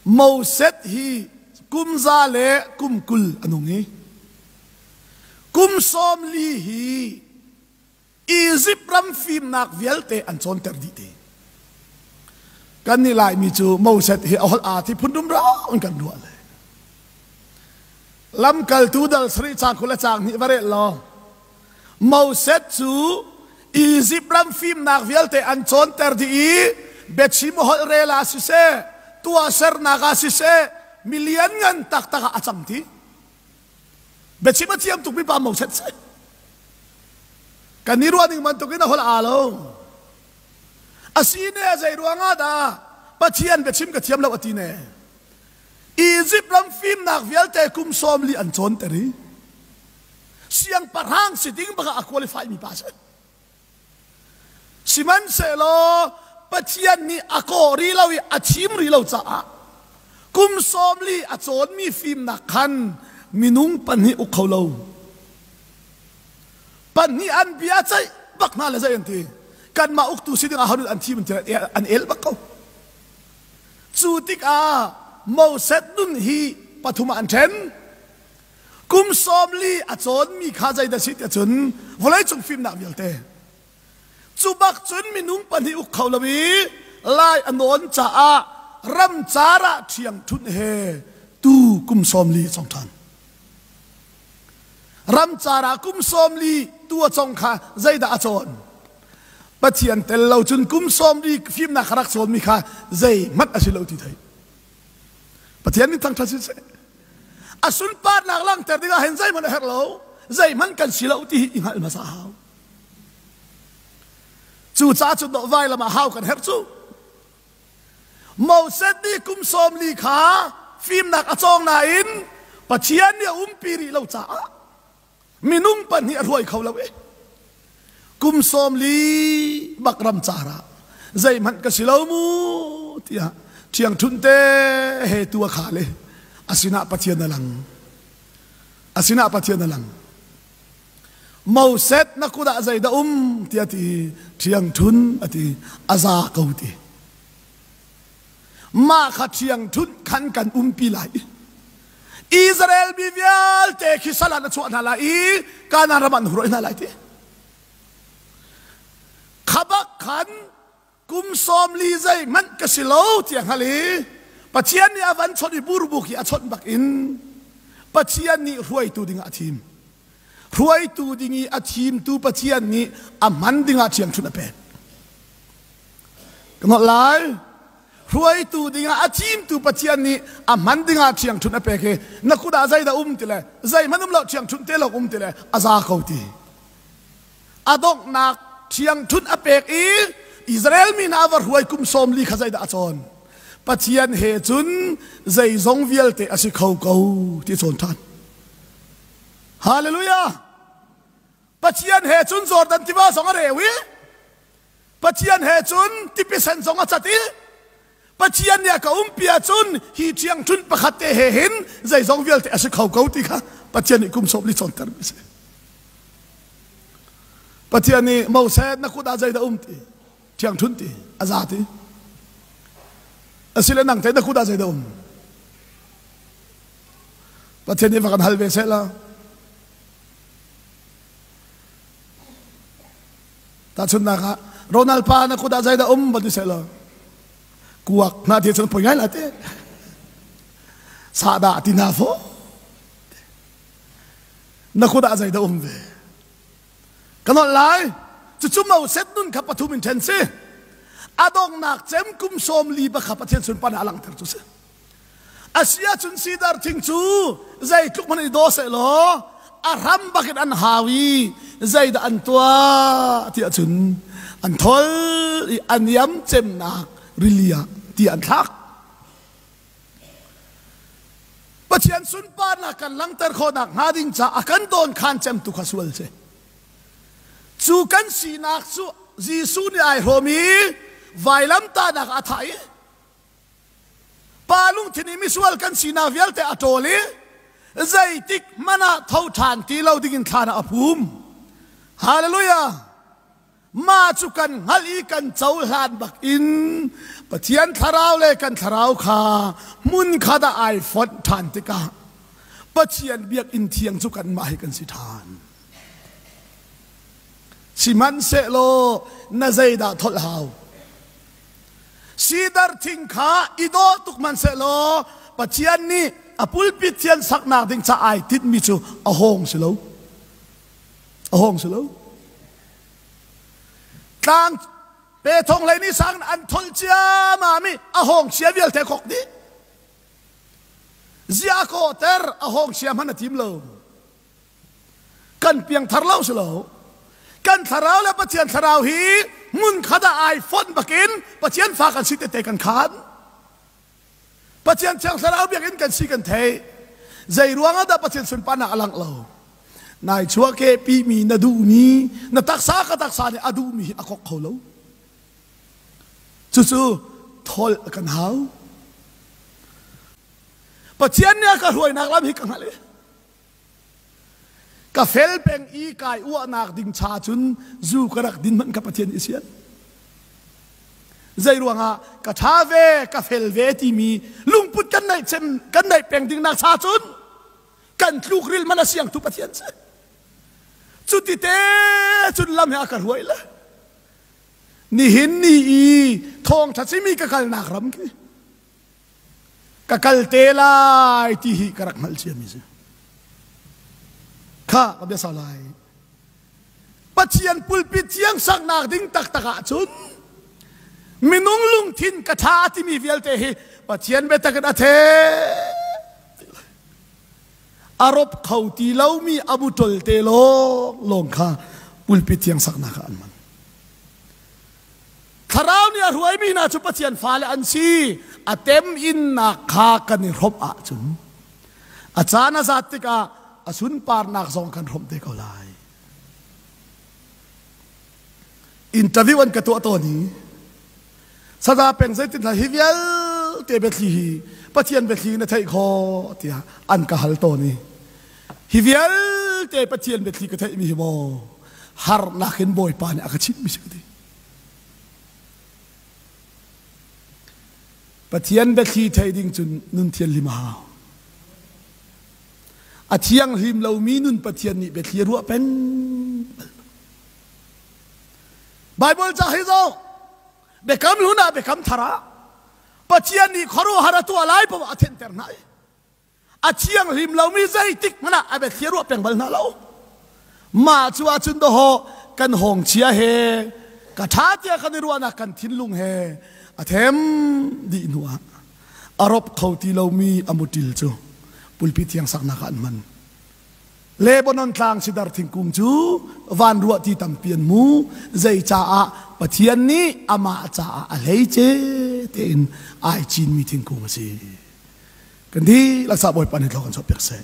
Moses hi kum za le kum 20 a nung i kum 40 hi Izipt ram fimnak vialte an cawnter dih te. Kan nih Laimi cu Moses hi a holh aa ti phun rumro in kan ruah le. Lamkaltu dal sarih caang 20 le caang 2 va rel law Moses cu Izipt ram fimnak vialte an cawnter dih i biachim holh rel ah siseh, tuahsernak ah siseh, mi lianngan taktak ah a cang ti. Biachim a thiam tukmi pa Moses si. Kan i ruah ning bantukin a holh aa lo. A si ne zei ruangah dah Pathian biachim ka thiam lo a ti ne. Izipt ram fimnak vialte kum 40 an cawnter i siangpahrang si ding bak ah a qualify mi pa si. Sihmanhsehlaw Pathian nih a kawh rih lo i a thim rih lo caah kum 40 a cawnmi fimnak khan minung pahnih uk kho lo. Pahnih an bia ceih bak hna le zei an ti. Kanmah uktu si ding ah an thim an el bak ko. Cu tikah Moses nun hi pathum ah an ṭhen. Kum 40 a cawnmi kha zeidah si tiah cun vawleicung fimnak vialte. Cu bak cun minung pahnih uk kho lo i lai a nawn caah ramcar ah ṭhiangṭhunh he tu kum 40 a cong ṭhan. Ramcar ah kum 40 tu a cong kha zeidah a cawn? Pathian tel lo cun kum 40 fimnak kha rak cawnmi kha zeihmanh a si lo ti thei. Pathian nih thangṭhat siseh. A sunparnak langhter dingah hin zeihmanh a herh lo. Zeihmanh kan si lo ti hi i hngalh hmasa hau. Cucaah cun vailam ah hau kan herh cu. Moses nih kum 40 kha fimnak a cawng nain Pathian nih a umpi rih lo caah minung pahnih a hruai kho lo i kum 40 bak ram car ah zeihmanh ka si lo mu tiah ṭhiangṭhunh te he tu a khal i a sinah Pathian a lang. A sinah Pathian a lang. Moses na kut ah zeidah um tiah ti ṭhiangṭhun a ti a za ko ti. Mah kha ṭhiangṭhunh khan kan umpi lai i Israel mi vialte khi sal ah na chuah hna lai i Kanaan ram ah na hruai hna lai ti. Kha bak khan kum 40 zeihmanh ka si lo tiah hngal i Pathian nih a van chawnh i burbuk hi a chawnh bak in Pathian nih hruaitu dingah a thim. Hruaitu ding i a thimtu Pathian nih a hman dingah ṭhiangṭhunh a pek. Ka nolh lai. Hruaitu dingah a thimtu Pathian nih a hman dingah ṭhiangṭhunh a pek i na kut ah zeidah um ti le zeihmanh um lo ṭhiangṭhunh te lawng um ti le a za ko ti. A donghnak ṭhiangṭhunh a pek i Israel mi hna a va hruai kum 40 kha zeidah a cawn? Pathian he cun zeizong vialte a si kho ko ti a cawn ṭhan. Hallelujah! Pathian he cun Jordan tiva zong a reu i Pathian he cun tipi sen zong a cat i Pathian nih a ka umpi ahcun hi ṭhiangṭhunh pakhat te he hin zeizong vialte a si kho ko ti kha Pathian nih kum 40 cawnter mi a si. Pathian nih Moses na kut ah zeidah um ti ṭhiangṭhunh ti a za ti asile nang teh na kut ah zeidah um Pathian nih va kan hal ve seh la Tahchunhnak ah Ronald pa na kut ah zeidah um van ti seh law kuak hna ti cun poi ngai la te sahdah ti na fo na kut ah zeidah um ve ka nolh lai cucu Moses nun kha pathum in ṭhen si a donghnak cem kum 40 ba kha Pathian sunparnak a langhter cu si A si ahcun sidar thing cu zeitluk hmanh i daw sehlaw a hram bakin an hau i zeidah an tuah ti ahcun an thol i a niam cemnak rili ah ti an thlak. Pathian sunparnak kan langhter khawhnak hnga ding caah a kan dawn khan cemtu kha sual si. Cu kan sinak cu Jesuh nih ai hrawm i vailamtahnak a thah i Pa lungthin i misual kan sinak vialte a ṭawl i zeitik hmanh ah tho ṭhan ti lo dingin thlan ah a phum. Hallelujah! Mah cu kan hngalh i kan cohlan bak in Pathian thlarau le kan thlarau kha hmunkhat ah ai fonh ṭhan tikah Pathian biakinn thiang cu kanmah hi kan si ṭhan. Sihmanhsehlaw na zeidah tholh hau? Sidar thing kha i dawh tuk hmanhsehlaw Pathian nih a pulpit thian saknak ding ca ai tinhmi cu a hawng si lo. A hawng si lo. Tlang pe thong hlei ni sang an thol ciamam i a hawng chia vialte kok dih. Zia ko ter a hawng chia hman a tim lo. Kan piangthar lo si lo. Kan thlarau le Pathian thlarau hi hmun khat ah ai fonh bakin Pathian fa kan si tete kan khan. Pathian thiang thlarau biakinn kan si kan theih. Zei ruangah dah Pathian sunparnak a langh lo? Nai chuahkeh pimi na duhmi, na taksa ka taksa nih a duhmi hi a kok kho lo. Cucu thawl kan hau. Pathian nih a ka hruainak lam hi ka hngalh i Ka fel peng i kai uahnak ding cha cun zu ka rak din hmanh ka Pathian nih sian. Zei ruangah ka ṭha ve, ka fel ve timi lungput kan neih cem kan neih peng ding nak cha cun kan tluk ril man a siangtu Pathian si. Cuti te cun lam he a ka hruai le. Nihin ni i thawngṭha chimi ka kalnak ram khi ka kal te lai ti hi ka rak hngalh ciami si. Kha ka bia sau lai. Pathian pulpit thiang saknak ding taktak ahcun minung lungthin ka ṭha timi vialte hi Pathian biatak in a the a rop kho ti lomi a butol te lawng lawng kha pulpit thiang saknak ah an hman. Thlarau nih a hruaimi hna cu Pathian fale an si. A teminnak kha kan i hrawmh ahcun a caan a zat tikah a sunparnak zong kan hrawmh te ko lai. Interview an ka tuah tawn i sada peng zeitin hi vialte biathli hi Pathian biathli na theih khawh tiah an ka hal tawn i hi vialte Pathian biathli ka theihmi hi maw harnak in Bawipa nih a ka chimhmi si ka ti. Pathian biathli thei ding cun nun thianhlim a hau. A thianghlim lomi nun Pathian nih biathli a ruah peng. Bible ca hi zo biakam hlun ah biakam thar ah Pathian nih khuaruahhar a tuah lai poah a thenhter hna i a thianghlim lomi zeitik hmanh ah a biathli a ruah peng bal hna lo. Mah cu ahcun dawhawh kan hawng chia he ka ṭha tiah kan i ruahnak kan thinlung he a them dih hnu ah a rop kho ti lomi a muṭil cu pulpi thiang saknak ah an hman. Lebanon tlang sidar thingkung cu van ruahti tampi an hmu zei caah Pathian nih amah caah a hleice tein ai cinmi thingkung a si. Kan dihlak sa Bawipa nih thlaw kan chuah piak seh.